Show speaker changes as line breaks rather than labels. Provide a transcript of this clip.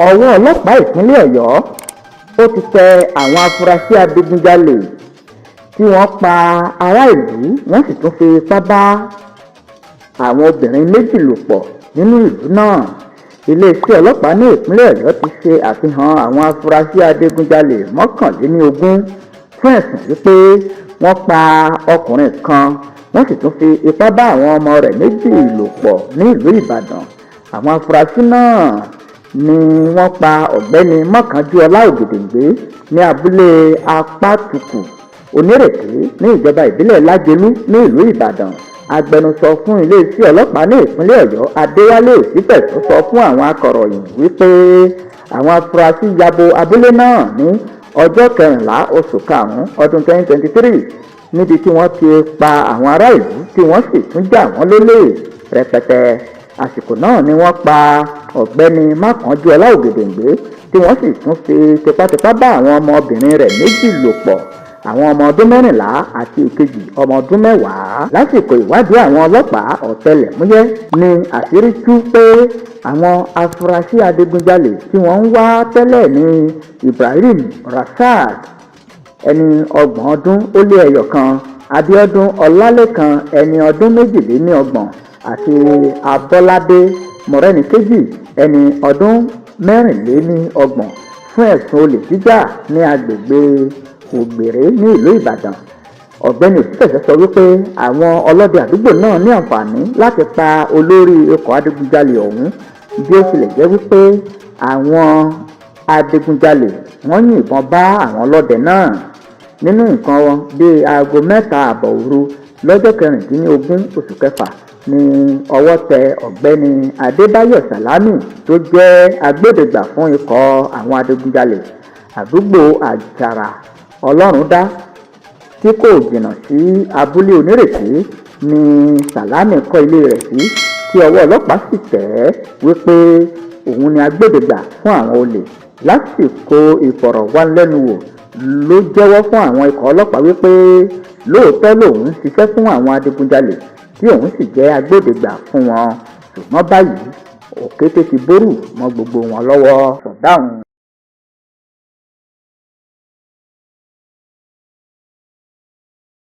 Ọwọ́ ọlọ́pàá ìpínlẹ̀ Ọ̀yọ́ ó ti tẹ àwọn afurasí adigunjalè tí wọ́n pa aráàlú, wọ́n sì tún fi ipá bá àwọn obìnrin méjì lò pọ̀ nínú ìlú náà. Iléeṣẹ́ ọlọ́pàá ní ìpínlẹ̀ Ọ̀yọ́ ti ṣe àfihàn àwọn afurasí adigunjalè 21 fún ẹ̀sùn wípé wọ́n pa ọkùnrin kan, wọ́n sì tún fi ipá bá àwọn ọmọ rẹ̀ méjì lò pọ̀ ní ìlú Ìbàdàn. Àwọn afurasí náà ni wọ́n pa Ọ̀gbẹ́ni Mọ́kànjúọlá Ògèdèǹgbé ní abúlé Apátùkù Onírèké ní ìjọba ìbílẹ̀ Lágelú ní ìlú Ìbàdàn. Agbẹnusọ fún iléeṣẹ́ ọlọ́pàá ní ìpínlẹ̀ Ọ̀yọ́, Adéwálé Òṣìfẹ̀sọ, sọ fún àwọn akọ̀ròyìn wípé àwọn afurasí ya bo abúlé náà ní ọjọ́ 14 oṣù karùn-ún ọdún 2023, níbi tí wọ́n ti pa àwọn ará ìlú tí wọ́n sì tún jà wọ́n lólè rẹpẹtẹ. Àsìkò náà ni wọ́n pa Ọ̀gbẹ́ni Mákànjúọlá Ògèdèǹgbé, tí wọ́n sì tún fi tipátipá bá àwọn ọmọbìnrin rẹ̀ méjì lò pọ̀, àwọn ọmọ ọdún 14 àti ìkejì ọmọ ọdún 10. Lásìkò ìwádìí àwọn ọlọ́pàá ọ̀tẹlẹ̀múyẹ́ ní àṣírí tú pé àwọn afurasí adigunjalè tí wọ́n ń wá tẹ́lẹ̀ ní Ibrahim Rasaq, ẹni 31 ọdún ó lé ẹyọ kan, Abiodun Ọlálẹ́kan, ẹni ọdún 32, àti Abọ́ládé Mọ́rẹ́níkejì, ẹni ọdún 34, fún ẹ̀sùn olè jíjà ní agbègbè Ògbèrè ní ìlú Ìbàdàn. Ọ̀gbẹ́ni Òṣìfẹ̀sọ sọ wípé àwọn ọlọ́dẹ àdúgbò náà ní àǹfààní láti pa olórí ikọ̀ adigunjalè ọ̀hún, bí ó tilẹ̀ jẹ́ wípé àwọn adigunjalè wọ́n yìnbọn bá àwọn ọlọ́dẹ náà. Nínú nǹkan bíi aago 3:30 òru lọ́jọ́ 16 oṣù kẹfà ní ọwọ́ tẹ Ọ̀gbẹ́ni Adébáyò Sálámì, tó jẹ́ agbódegbà fún ikọ̀ àwọn adigunjalè. Àdúgbò Àjàrà Ọlọ́rundá, tí kò jìnnà sí abúlé Onírèké, ní Sálámì kọ́ ilé rẹ̀ sí, tí ọwọ́ ọlọ́pàá sì tẹ̀ ẹ́ wípé òun ni agbódegbà fún àwọn olè. Lásìkò ìfọ̀rọ̀wánilẹ́nuwò ló jẹ́wọ́ fún àwọn ikọ̀ ọlọ́pàá wípé lóòótọ́ lòun ń ṣiṣẹ́ fún àwọn adigunjalè, tí òun sì jẹ́ agbódegbà fún wọn, ṣùgbọ́n báyìí òkété ti bórù mọ́ gbogbo wọn lọ́wọ́. Sọ̀dáhùn.